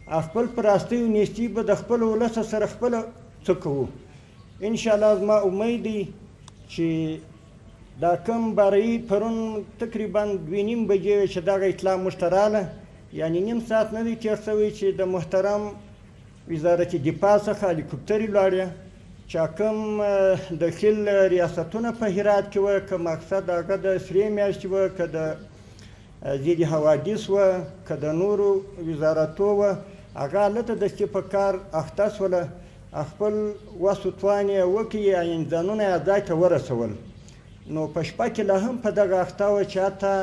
خپل پر هستۍ او نیستۍ به د خپل ولس سره خپله څه کوو. انشاالله زما امید دی چې دا کوم باري پرون تقریبا 2:30 بجې وې چې دغه اطلاع موږ ته راله، یعنې نیم ساعت نه دی تېر شوی چې د محترم وزارت دفاع څخه هلیکوپترې لاړې چې کوم دخیل ریاستونه په هرات کې وه، که مقصد هغه د سرې میاشتې وه، که د ضد حوادث وه، که د نورو وزارتو وه، هغه هلته دستي په کار اخته شوله، خپل وس و توان یې وکړي، یعنې ځانونه یې ځای ته ورسول. نو په شپه کې لا هم په دغه اخته وه چې حتی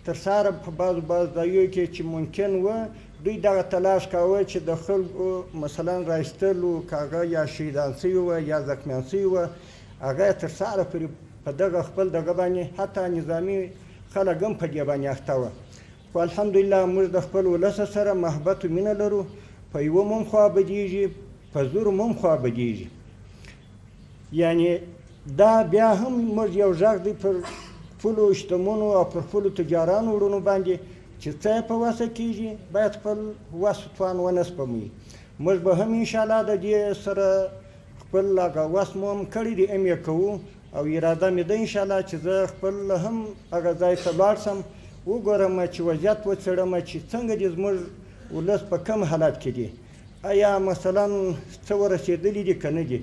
تر سهاره په بعضو بعضو ځایونو کې چې ممکن وه دوی دغه تلاش کاوه چې د خلکو مثلا راایستلو، که هغه یا شهیدان شوي وه یا زخمیان شوي وه، هغه یې تر سهاره پورې په دغه خپل دغه باندې حتی نظامي خلک هم په دې باندې اخته وه. خو الحمدلله موږ د خپل ولس سره محبت او مینه لرو، په یوه مو هم خوا بدیږي، په زرو مو هم خوا بدیږي. یعنې دا بیا هم موږ یو غږ دی پر خپلو شتمنو او پر خپلو تجارانو وروڼو باندې چې څه یې په وسه کېږي باید خپل وس توان ونه سپموي. موږ به هم انشاءالله د دې سره خپل هغه وس مو هم کړی دی، هم یې کوو، او اراده مې ده انشاءالله چې زه خپل هم هغه ځای ته لاړ شم، وګورم چې وضعیت وڅېړم چې څنګه دي زموږ ولس په کوم حالت کې دي، ایا مثلا څه ورسېدلي دي که نه دي.